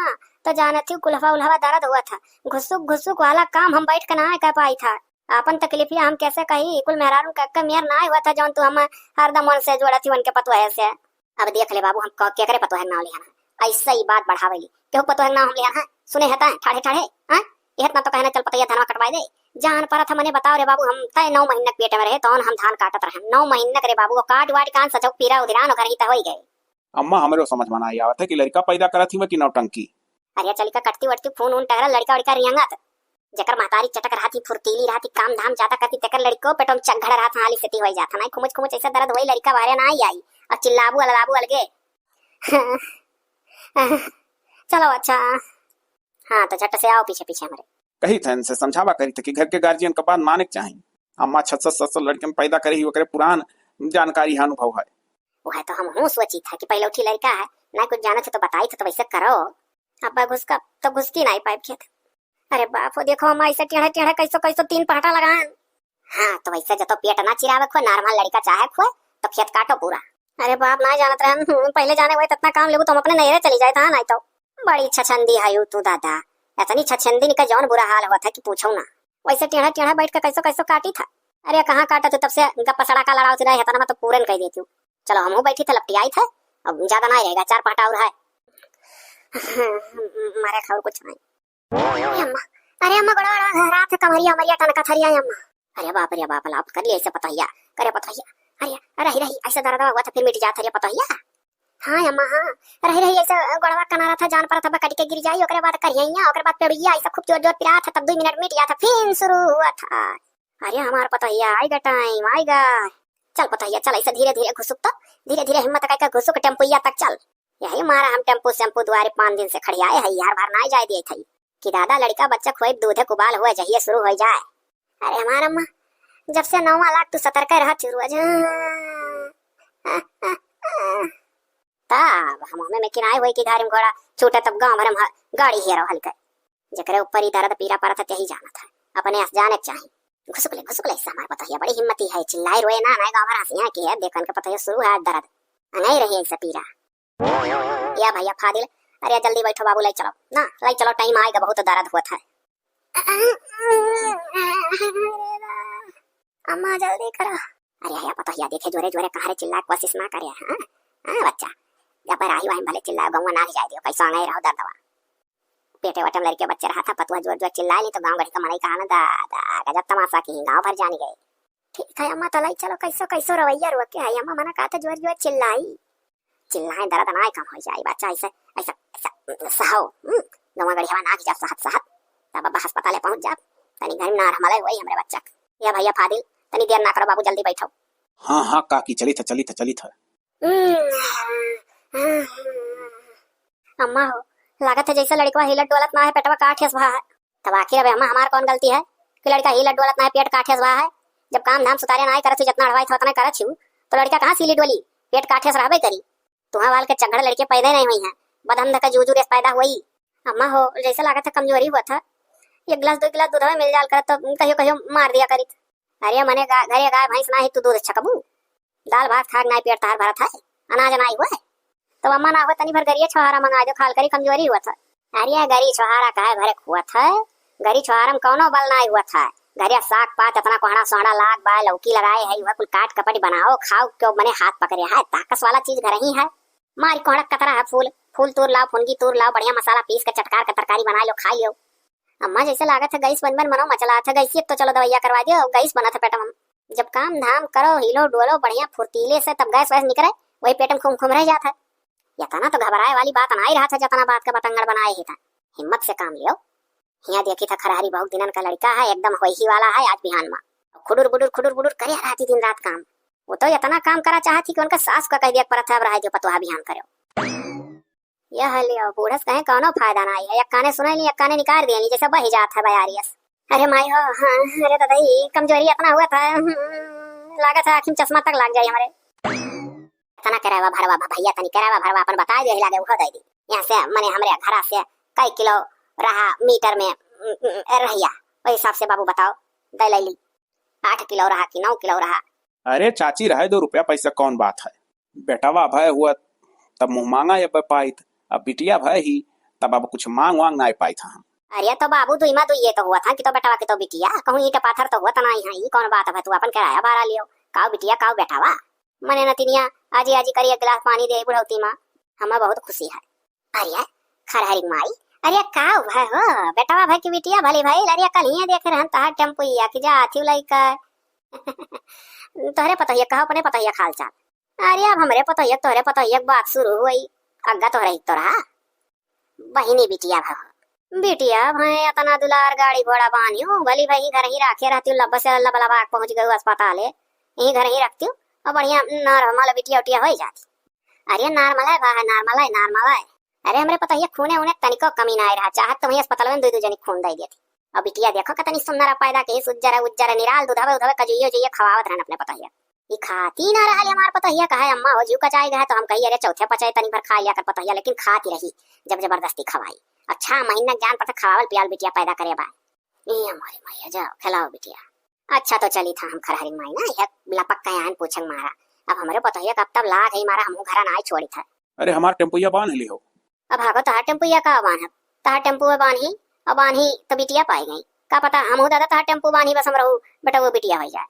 तो जानत ही कुल्हवा उल्हवा दर्द हुआ था, घुसुक घुसुक वाला काम हम बैठ के ना कर पाई था। आपन तकलीफिया हम कैसे कही, कुल मेहरारून के, के मेर ना हुआ था, जौन तू हम हरदम मन से जोड़त ही उनके पतोहे से। अब देख ले बाबू, हम क-, केकरे पतोहे के नाम लिहन है, ऐसे ही बात बढ़ावेली। केहू पतोहे के नाम हम लिहन है, सुने है तैं, ठाढ़े ठाढ़े, हाँ? यह इतना तो कहना, चल पतोहिया धनवा कटवाए दे। जान परत है मने बताओ रे बाबू, हम तय नौ महीना के पेट में रहे, तौन हम धान काटत रहे। नौ महीना के रे बाबू, वो काट वाट कान सचौ पीरा उधिरान ओकर ही त होई गए। अम्मा, हमरो समझ में ना आवत है कि लड़का पैदा करत ही मैं कि नौटंकी। अरे चलिका कटती वटती खून ऊन टहरा लड़का वड़का रियंगत। जेकर महतारी चटक रहती, फुर्तीली रहती, काम धाम ज्यादा करती, तेकर लड़िको पेटो में चगड़ रहत, हाली सेती होइ जात। नाहीं खुमुच खुमुच ऐसा दर्द होई, लड़िका बाहरे नाहीं आई। और चिल्लाबू अल्लाबू अलगे। चलो अच्छा। हाँ, तो झट से आओ पीछे पीछे हमरे। कही था इनसे, समझावा करी था कि घर के गार्जियन का बात माने के चाही। अम्मा छत सत सत सत लड़के में पैदा करे ही, ओकरे पुरान जानकारी है, अनुभव है। वह तो हमहूँ सोची था कि पहले उठी लड़का है, ना कुछ जानत है तो बताई था, तो वैसे करो। अब घुसका तो घुसकी नाहीं पाइब खेत। अरे बाप हो, देखो अम्मा ऐसे टेढ़े टेढ़े कैसो कैसो तीन पहटा लगान। हाँ, तो वैसे जतो पेट ना चिरावे खोए, normal लड़का चाहे खोए, तो खेत काटो पूरा। अरे बाप, ना जानत रहन, हम्म, पहले जाने वही ततना काम लेबू तो हम अपने नैहरे चली जाए था, नाहीं तो। बड़ी छछंदी है यू तू दादा, इतनी छछंदी निका जौन बुरा हाल हुआ था कि पूछो ना। वैसे टेढ़ा टेढ़ा बैठ के कैसो कैसो काटी था। अरे कहाँ काटा तू, तब से गप्पा सड़ाका लड़ाओ थी ना, इतना में तो पूरन कह देती हूँ। चलो हमहू बैठी थे, लपटी आई थे, अब ज्यादा ना रहेगा, चार पाटा और है। मारे खाओ कुछ नहीं। अरे अम्मा, अरे अम्मा, गोड़ा, गोड़ा, धरा थे कमरिया, मरिया टनका थरिया अम्मा। अरे बाप रे बाप, लाभ कर लिया ऐसे पतोहिया, करे पतोहिया। अरे, रही, रही, ऐसे दर्द हुआ था, फिर मिट जात रे पतोहिया। हाँ अम्मा, हाँ, रही, रही, ऐसे गोड़वा कनारा था, जान पड़ा था, कट के गिर जाई, ओकरे बाद करिया, ओकरे बाद पेड़िया, ऐसे खूब जोर, जोर पिरात था, तब दो मिनट मिट जात था, फिर शुरू हुआ था। अरे हमार पतोहिया, आएगा टाइम, आएगा। चल पतोहिया, चल, ऐसे धीरे, धीरे घुसुक तो, धीरे, धीरे हिम्मत करके घुसुक टेम्पुइया तक चल। यही मारा हम टेम्पू सेम्पू दुआरे पाँच दिन से खड़ियाए है, यार भर ना जाए दिए थे कि दादा लड़का बच्चा खोए दूधे कुबाल हुआ जहिए शुरू हो जाए। अरे हमार अम्मा, जब से नौवा लाख तू सतर्क रहा चुरुआ जा। तब हम हमें में किनाए हुए कि धारिम घोड़ा छूटे तब गाँव भर में गाड़ी हेरो हल्के। जेकरे ऊपर ही दर्द पीरा पड़त है, तेही जानत है। अपने अस जाने के चाही। घुसुक ले, घुसुक ले, इससे हमार पतोहिया बड़ी हिम्मती है, चिल्लाई रोए ना, ना गाँव भर हंसी है कि है, देखन के पतोहिया शुरू है दर्द। नहीं रही ऐसे पीरा। या भैया फादिल, अरे जल्दी बैठो बाबू, लाई चलो ना, लाई चलो, टाइम आएगा, बहुत दर्द हुआ था। अम्मा जल्दी करो। अरे या पतोहिया देखे जोरे जोरे कहाँ रे चिल्ला कोशिश ना करे, हाँ? हाँ बच्चा, जब पर आई वहीं भले चिल्ला, गौवा ना जाए दियो, कैसो आंगे रहो दर्दवा। पेटे वटे में लड़के बच्चे रहा था, पतुआ जोर जोर चिल्ला ली तो गाँव गढ़ी का मनई कहा ना, दा, दा, गजब तमाशा की, गाँव भर जानी गए। ठीक है अम्मा, तो लाई चलो, कैसो कैसो रवैया रोके है अम्मा, मना कहते जोर जोर चिल्लाई। चिल्लाए दर्द ना कम हो जाए, बच्चा ऐसे, ऐसा, ऐसा सहो, हम्म, गौवा गढ़िया ना जब सहत सहत, तब अब्बा अस्पताल पहुँच जाब, तनी घर में ना रहमले वही हमरे बच्चा। या भैया फादिल, तनी देर ना करो बाबू, जल्दी बैठो। हाँ, हाँ काकी, चलित है, चलित है, चलित है। हम्म, अम्मा हो, लागत है जैसे लड़कवा हिलत डोलत ना है, पेटवा काठियस भा है। तब आखिर अब अम्मा हमार कौन गलती है कि लड़का हिलत डोलत ना है, पेट काठियस भा है? जब काम धाम सुतारे ना करत ही, जितना अड़वाई था उतना करत ही, तो लड़का कहाँ से हिली डोली? पेट काठियस रहबे करी। तुहाँ वाल के चगड़ लड़के पैदा नहीं हुई हैं, बदहम धका जूजू रेस पैदा हुई। अम्मा हो, जैसे लागत है कमजोरी हुआ था, एक गिलास दो गिलास दूधवा मिल जाल करत तो कहियो कहियो मार दिया करित। अरे मने गा-, घरे गाय भैंस ना ही तू दूध छकबू? दाल भात खाक नाई पेट तहार भरत है, अनाज नाई हुए। तो अम्मा ना हुए तनी भर गरिया छोहारा मंगा दो, खाल करी कमजोरी हुआ था। अरे गरी छोहारा काहे भरे खुआ था? गरी छोहारा में कौनो बल नाई हुआ था। घरे साग पात इतना कोहड़ा सोहड़ा लाग बाय, लौकी लगाए है, वह कुल काट कपट बनाओ, खाओ, क्यों मने हाथ पकड़े है, ताकस वाला चीज घर ही है। मारी कोहड़ा कतरा है फूल, फूल तूर लाओ, फुनगी तूर लाओ, बढ़िया मसाला पीस के चटकार के तरकारी बना लो, खा लियो। अम्मा जैसे लागत है गैस बन बन मनो मचला था, गैस तो चलो दवाइया करवा दियो, गैस बना था पेट में। जब काम धाम करो, हिलो डोलो बढ़िया फुर्तीले से, तब गैस वैस निकले, वही पेट में खुम खुम रह जाता है। इतना तो घबराए वाली बात ना ही रहा था, जितना बात का बतंगड़ बनाए ही था। हिम्मत से काम लियो। हिया देखी था खरहरी बहुत दिनन का लड़का है, एकदम होई ही वाला है आज बिहान में। खुडुर बुडुर खुडुर बुडुर करे रहती दिन रात काम। वो तो इतना काम करा चाहती कि उनका सास का कह दिया पड़ा था, अब रह दियो पतोहा बिहान करो। यह लियो, बूढ़स कहे कौनो फायदा ना है, एक काने सुने ली, एक काने निकाल दिए ली, जैसे बही जात है बयारियस। अरे माई हो, हाँ, अरे दादा, ई कमजोरी इतना हुआ था, हम्म, लागत है आँखी में चश्मा तक लाग जाए हमारे। इतना करावा भरवा, भ-, भैया तनी करावा भरवा, अपन बता दे, लागे उहो दे दी। यहाँ से, मने हमरे घरा से कई किलो रहा मीटर में, उम, उम, रहिया, वही हिसाब से बाबू बताओ, दे ले ली, आठ किलो रहा कि नौ किलो रहा। अरे चाची, रहे दो रुपया पैसा कौन बात है, बेटवा भय हुआ तब मुँह मांगा ये पाइत, अब बिटिया भय ही तब अब कुछ मांग वांग ना पाइत हम। अरे तो बाबू, दुई मा दुई ये तो हुआ था कि तो बेटवा के तो बिटिया, कहूँ ईंट पाथर तो हुआ तना ही है, ई कौन बात है, तू अपन किराया भाड़ा लियो, काऊ बिटिया काऊ बेटवा। मने नतिनिया आजी आजी करी एक गिलास पानी दे बुढ़ौती माँ, हमें बहुत खुशी है। अरे खरहरी माई, अरे का भय हो, बेटवा भय की बिटिया भली भई, अरे कल ही देखे रहन तहार टेम्पुइया की जात ही लइका। तोहरे पतोहिया कहो, अपने पतोहिया खाल चाल। अरे अब हमरे पतोहिया तोहरे पतोहिया के बात शुरू हुई, अग्गा तोहरे ही तो रहा। बहिनी बिटिया भय हो, बिटिया, भई अतना दुलार गाड़ी घोड़ा बान्हियो, भली भई घर ही राखे रहतियो, लब्बा से लबा लबा पहुँच गयो अस्पताल है, यही घर ही रखतियो, और बढ़िया normal बिटिया उटिया होई जाती। अरे normal है भाई, normal है, normal है। अरे हमरे पतोहिया खूने उने तनिको कमी ना आए रहा, चाहत तो वहीं अस्पताल में दुई दुई जनी खून दे देती। और बिटिया देखो कितनी सुंदर पैदा के, उज्जर उज्जर निराल, दूधवे उधवे कजुइयो जुइयो खवावत रहन अपने पतोहिया। ई खाती ना रहल हमार पतोहिया, कहे अम्मा हो जीव कचाई गए, तो हम कही अरे चौथे पचे तनी भर खा लिया कर पतोहिया, लेकिन खाती रही जब जबरदस्ती खवाई। अच्छा महीना जान पड़ता खवावल पियाल बिटिया पैदा करे बा। ए हमारे मैया जाओ खिलाओ बिटिया। अच्छा तो चली था हम खरहरी माई ना, यह लपक के आयन पूछन मारा। अब हमरे पतोहिया कब तब लाग है मारा, हमहू घरा ना छोड़ी था। अरे हमार टेम्पुया बांध ली हो। अब हाको तहार टेम्पुया का बांध, तहार टेम्पू बांधी, और बांधी तो बिटिया पाई गई। का पता हमहू दादा तहार टेम्पू बांधी बस हम रहू बेटा वो बिटिया हो जाए।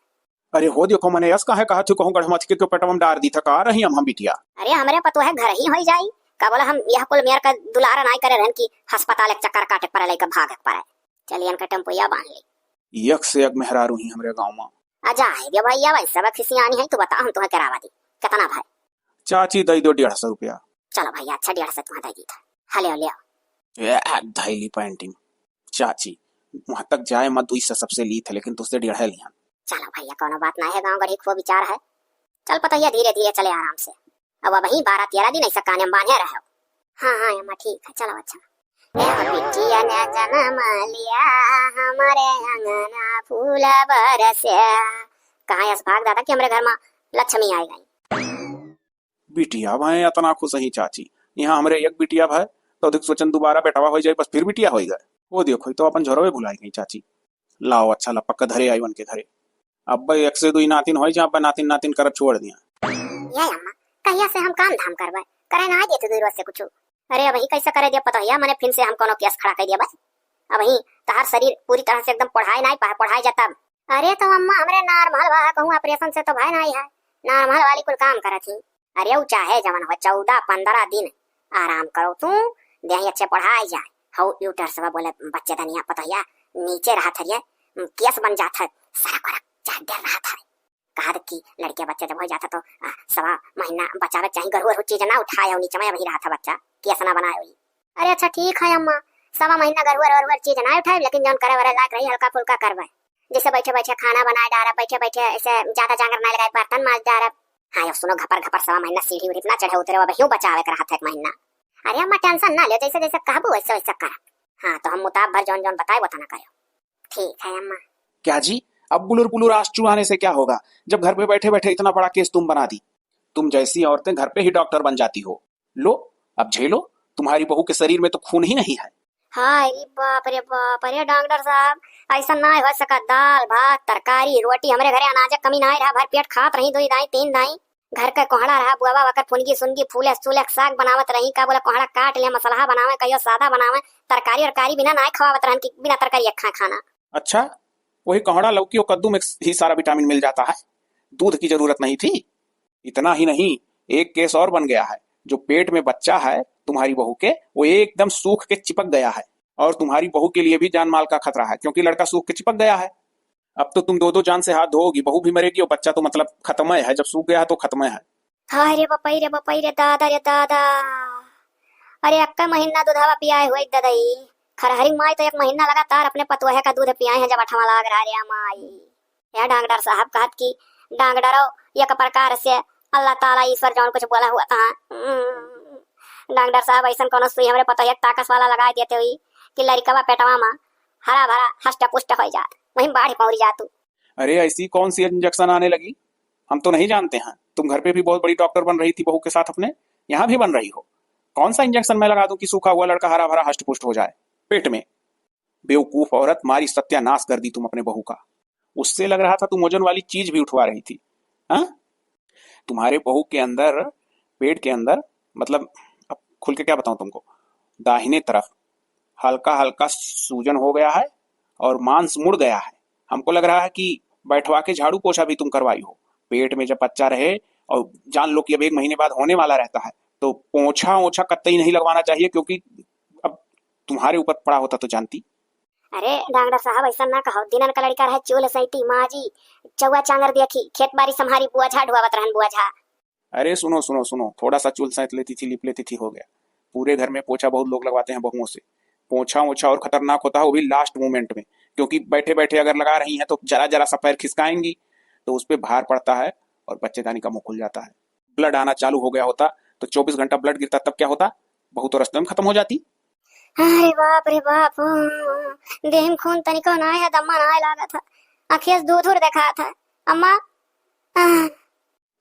अरे हो देखो मने यस काहे कहा थी कहूँ गढ़मथ के क्यों पेटवा में डार दी था का रही हम, हम बिटिया। अरे हमरे पतोह घर ही होई जाई, का बोला हम यह कुल मेर का दुलारा नाई करे रहन कि अस्पताल एक चक्कर काटे पड़े लइका भागे पड़े। चलिए इनका टेम्पुया बांध ली। एक से एक मेहरारू ही हमरे गाँव में। आ जा है दियो भैया भाई सब खिसियानी है, तू बता हम तुम्हें करावा दी कितना भाई। चाची दे दो डेढ़ सौ रुपया। चलो भैया अच्छा डेढ़ सौ तुम्हें दे दी था। हले ले आओ। ए, धैली पैंटिंग। चाची, वहां तक जाए मत, दुई से सबसे ली थे, लेकिन तुझसे डेढ़े लिया। चलो भैया, कौनो बात ना है, गाँव गढ़ी खूब विचार है। चल पतोहिया, धीरे धीरे चले आराम से। अब वही बारह तेरह दिन ऐसा काने में बांधे रहो। हाँ, हाँ, अम्मा, ठीक है, चलो, अच्छा। ए हो बिटिया ने जन्म लिया, हमारे अंगना फूल बरसे। कहाँ यस भाग दादा कि हमरे घर में लक्ष्मी आ गई। बिटिया भय अतना खुश ही चाची, यहाँ हमरे एक बिटिया भय, तो अधिक सोचन दोबारा बेटवा हो जाए, बस फिर बिटिया हो गए। वो देखो, तो अपन झोरवे भुलाई गई चाची। लाओ, अच्छा ला, पक्का धरे आई उनके घरे। अब एक से दुई नातिन हो जा, अब नातिन नातिन करब छोड़ दिया। ये अम्मा, कहिया से हम काम धाम करबे, करे ना देते दुई रोज से कुछ। अरे, अबही कैसे करे दिया पतोहिया, मने फिन से हम कोनो केस खड़ा कर दिया बस। अबही तहार शरीर पूरी तरह से एकदम पढ़ाई नहीं पा, पढ़ाई जाता। अरे, तो अम्मा, हमरे normal बा, कहूँ operation से तो भय नहीं है, normal वाली कुल काम करत ही। अरे, उ चाहे जवन हो, चौदह पन्द्रह दिन आराम करो तू, देही अच्छे पढ़ाई जाए। हऊ uterus बा बोले बच्चे दनिया पतोहिया, नीचे रहत हरिये, केस बन जात है, सरक वरक चाहे डर रहत है। कहा कि लड़के बच्चे जब हो जाता तो, आ, सवा महीना बचावे के चाही, गरु अरु चीज ना उठाए हो नीचे में, अबही रहत है बच्चा, केस ना बनाए होई। अरे अच्छा ठीक है अम्मा, सवा महीना गरु अरु अरु चीज ना उठाए, लेकिन जौन करे वरे लायक रही हल्का फुल्का करबे, जैसे बैठे बैठे खाना बनाए डारब, बैठे बैठे ऐसे ज्यादा जांगर ना लगाए, बर्तन माज डारब। हाँ यो सुनो, घपर घपर सवा महीना सीढ़ी उढ़ी ना चढ़े उतरे, अब यूं बचावे के रहत है एक महीना। अरे अम्मा tension ना ले, जैसे जैसे कहबू वैसे वैसे करब। हाँ तो हम मुताब भर जौन जौन बताए वो तना करो। ठीक है अम्मा। क्या जी, अब बुलुर बुलुर आंसू आने से क्या होगा, जब घर पे बैठे बैठे इतना बड़ा केस तुम बना दी। तुम जैसी औरतें घर पे ही डॉक्टर बन जाती हो। लो, अब झेलो, तुम्हारी बहू के शरीर में तो खून ही नहीं है। हाय रे बाप रे बाप, अरे डॉक्टर साहब, ऐसा ना हो सका। दाल भात तरकारी रोटी, हमरे घरे अनाज कमी ना रहा, भर पेट खात रही दुई दाई तीन दाई। घर का कोहड़ा रहा, बुआवा वकर फुनगी सुनगी फूले सूले साग बनावत रही, का बोला कोहड़ा काट ले मसलहा बनावे, कहियो सादा बनावे, तरकारी अरकारी बिना ना खवावत रहन कि बिना तरकारी एक खा खाना। अच्छा, वही कोहड़ा लौकी और कद्दू में ही सारा विटामिन मिल जाता है, दूध की जरूरत नहीं थी। इतना ही नहीं, एक केस और बन गया है। जो पेट में बच्चा है तुम्हारी बहू के, वो एकदम सूख के चिपक गया है और तुम्हारी बहू के लिए भी जान माल का खतरा है, क्योंकि लड़का सूख के चिपक गया है। अब तो तुम दो दो जान से हाथ धोओगी, बहू भी मरेगी और बच्चा तो मतलब खत्म है, जब सूख गया है तो खत्म है। हाय रे बपई रे बपई रे दादा रे दादा। अरे अक्का महीना दूधवा पियाए हुए ददई। खरहरी माई तो एक महीना लगातार अपने पतोहे का दूध पियाए हैं, जब अठवा लाग रहा रे माई। या डॉक्टर साहब कहत कि डॉक्टरो एक प्रकार से अल्लाह ताला ईश्वर जौन कुछ बोला हुआ था। हम्म, डॉक्टर साहब ऐसन कोनो सुई हमरे पतोहे ताकस वाला लगाए देते हुई कि लड़कवा पेटवा में हरा भरा हष्ट पुष्ट हो जात, वहीं बाढ़ पौरी जातू। अरे ऐसी कौन सी इंजेक्शन आने लगी, हम तो नहीं जानते हैं। तुम घर पे भी बहुत बड़ी डॉक्टर बन रही थी बहू के साथ अपने, यहाँ भी बन रही हो। कौन सा इंजेक्शन मैं लगा दूं कि सूखा हुआ लड़का हरा भरा हष्ट पुष्ट हो जाए पेट में? बेवकूफ औरत, मारी सत्यानाश कर दी तुम अपने बहू का। उससे लग रहा था तुम वजन वाली चीज भी उठवा रही थी। हाँ, तुम्हारे बहू के अंदर, पेट के अंदर, मतलब अब खुल के क्या बताऊं तुमको, दाहिने तरफ हल्का हल्का सूजन हो गया है और मांस मुड़ गया है। हमको लग रहा है कि बैठवा के झाड़ू पोछा भी तुम करवाई हो। पेट में जब बच्चा रहे और जान लो कि अब एक महीने बाद होने वाला रहता है, तो पोछा ओछा कतई नहीं लगवाना चाहिए, क्योंकि अब तुम्हारे ऊपर पड़ा होता तो जानती। अरे डॉक्टर साहब, ऐसा ना कहो, दिनन का लड़का रहे, चूल्ह सैती, माजी, चौवा चांगर देखी, खेत बारी संभारी, बुआ झा ढुआवत रहन, बुआ झा। अरे सुनो सुनो सुनो, थोड़ा सा चूल्ह सैत लेती थी, लिप लेती थी, हो गया। पूरे घर में पोछा बहुत लोग लगवाते हैं बहुओं से, पोंछा वोछा और खतरनाक होता है, वो भी लास्ट मोमेंट में, क्योंकि बैठे बैठे अगर लगा रही हैं तो जरा जरा सा पैर खिसकाएंगी, तो उस पर भार पड़ता है और बच्चेदानी का मुंह खुल जाता है। ब्लड आना चालू हो गया होता तो चौबीस घंटा ब्लड गिरता, तब क्या होता? बहू तो रस्ते में खत्म हो जाती। अरे बाप रे बाप, देह में खून तनिको ना है, दम्मा ना है लागत है, आँखिया से दूर दूर देखात है। अम्मा, आह।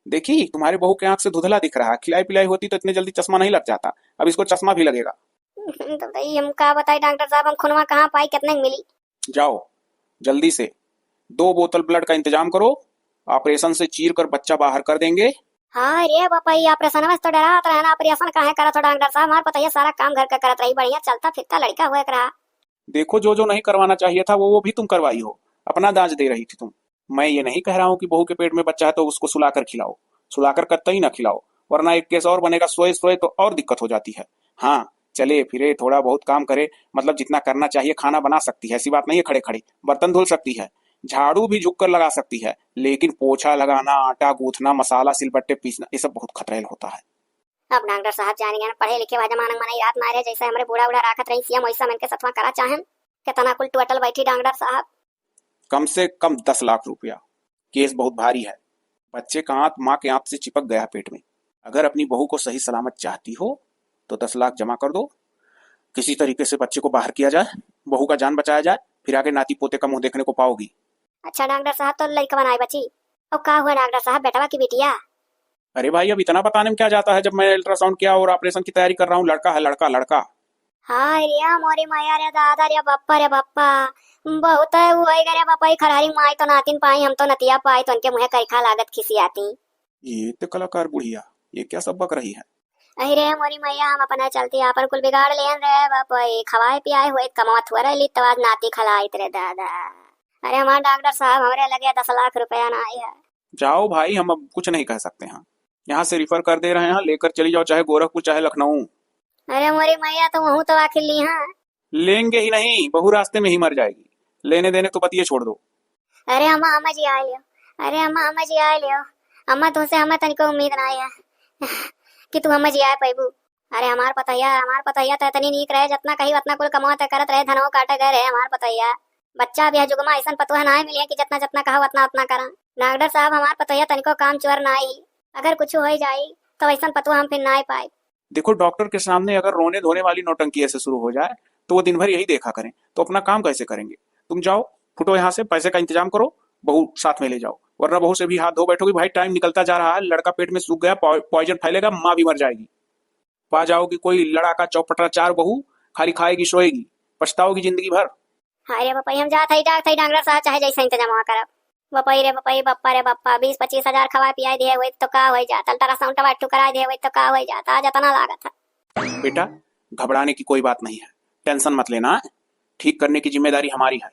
देखी, तुम्हारे बहू के आंख से धुंधला दिख रहा, खिलाई पिलाई होती तो इतने जल्दी चश्मा नहीं लग जाता, अब इसको चश्मा भी लगेगा। तो भाई हम का बताई डॉक्टर साहब, हम खूनवा कहाँ पाई, कितने मिली? जाओ, जल्दी से दो बोतल ब्लड का इंतजाम करो, ऑपरेशन से चीर कर बच्चा बाहर कर देंगे। हाँ रे बापा, ये ऑपरेशन में तो डरात रहे ना, ऑपरेशन काहे करत हो डॉक्टर साहब? हमार पतोहिया सारा काम घर का करत रही, बढ़िया चलता फिरता लड़का हुआ एक रहा। देखो, जो जो नहीं करवाना चाहिए था, वो वो भी तुम करवाई हो, अपना दांज दे रही थी तुम। मैं ये नहीं कह रहा हूँ कि बहू के पेट में बच्चा है तो उसको सुलाकर खिलाओ, सुलाकर कतई ना खिलाओ, वरना एक केस और बनेगा, सोए सोए तो और दिक्कत हो जाती है। हाँ, चले फिरे, थोड़ा बहुत काम करे, मतलब जितना करना चाहिए, खाना बना सकती है, ऐसी बात नहीं है, खड़े खड़े बर्तन धुल सकती है, झाड़ू भी झुक कर लगा सकती है, लेकिन पोछा लगाना, आटा गूंथना, मसाला सिलबट्टे पीसना, ये सब बहुत खतरेल होता है। अब डॉक्टर साहब जान गए, पढ़े लिखे वाला जमाना में नहीं रात मारे, जैसे हमरे बूढ़ा बूढ़ा राखत रही सीएम, वैसा मन के सतवा करा चाहन। कितना कुल टोटल बैठी डॉक्टर साहब? कम से कम दस लाख रुपया। केस बहुत भारी है। बच्चे का आंत माँ के आंत से चिपक गया पेट में। अगर अपनी बहू को सही सलामत चाहती हो तो दस लाख जमा कर दो, किसी तरीके से बच्चे को बाहर किया जाए, बहू का जान बचाया जाए, फिर आगे नाती पोते का मुंह देखने को पाओगी। अच्छा डॉक्टर साहब, तो लड़कवा नाई बची? और का हुआ डॉक्टर साहब, बेटवा की बिटिया? अरे भाई, अब इतना बताने में क्या जाता है, जब मैं अल्ट्रासाउंड किया और ऑपरेशन की तैयारी कर रहा हूँ, लड़का है, लड़का, लड़का। हाय रे मोरी मैया रे दादा रे बप्पा रे बप्पा, बहुत है वो है रे बप्पा, ई खरहरी माई तो नातिन पाई, हम तो नतिया पाई, तो उनके मुँहे करिखा लागत खिसियाती। ये तो कलाकार बुढ़िया, ये क्या सब बक रही है? अरे मोरी मैया, हम अपने चलती आपन कुल बिगाड़ लेन रे बप्पा, ई खवाए पियाए हुए कमावत हुआ रही, तो आज नाती खलाइत रे दादा। अरे हमार डॉक्टर साहब, हमरे लगे दस लाख रुपया ना आया। जाओ भाई, हम अब कुछ नहीं कह सकते हैं। यहाँ से रिफर कर दे रहे हैं, लेकर चली जाओ, चाहे गोरखपुर, चाहे लखनऊ। अरे मोरी मैया, तो वहूँ तो आखिर ली हाँ। लेंगे ही नहीं, बहू रास्ते में ही मर जाएगी। लेने देने तो बतिये छोड़ दो। अरे अम्मा, अम्मा जी आए लियो। अरे अम्मा, अम्मा जी आए लियो। अम्मा, तुमसे हमें तनिको उम्मीद ना है कि तू अम्मा जी आए पैबू। अरे हमार पतोहिया, हमार पतोहिया तो इतनी नीक रहे, जितना कही उतना कुल कमवा ते करत रहे, धनवा काटे गए रहे हमार पतोहिया। बच्चा अब यह जुग में ऐसन पतोह नाय मिले कि जितना जितना कहा उतना उतना करा। डॉक्टर साहब, हमार पतोहिया तनिको काम चोर नाय ही, अगर कुछ हो जाई तो ऐसन पतोह हम फिर नाय पाए। देखो, डॉक्टर के सामने अगर रोने धोने वाली नौटंकी ऐसे शुरू हो जाए तो वो दिन भर यही देखा करें, तो अपना काम कैसे करेंगे? तुम जाओ, फुटो यहाँ से, पैसे का इंतजाम करो, बहू साथ में ले जाओ, वरना बहू से भी हाथ धो बैठोगी। भाई, टाइम निकलता जा रहा है, लड़का पेट में सूख गया, पॉइ-, पॉइजन फैलेगा, माँ भी मर जाएगी। पा जाओगी कोई लड़ाका चौपटरा चार बहू, खाली खाएगी सोएगी, पछताओगी जिंदगी भर। हाय रे बपई, हम जात हई, जात हई डॉक्टर साहब, चाहे जैसे इंतजाम हुआ करब। बपई रे बपई, बप्पा रे बप्पा, बीस पच्चीस हजार खवाए पियाए दिए हुए तो का हो जात, अल्ट्रासाउंड टवा टू कराए दिए हुए तो का हो जात, आज इतना लागत है। बेटा, घबराने की कोई बात नहीं है, टेंशन मत लेना, ठीक करने की जिम्मेदारी हमारी है।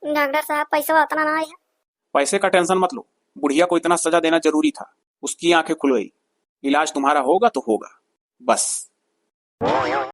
डॉक्टर साहब, पैसा उतना ना है। पैसे का टेंशन मत लो, बुढ़िया को इतना सजा देना जरूरी था, उसकी आंखें खुल गई, इलाज तुम्हारा होगा तो होगा, बस।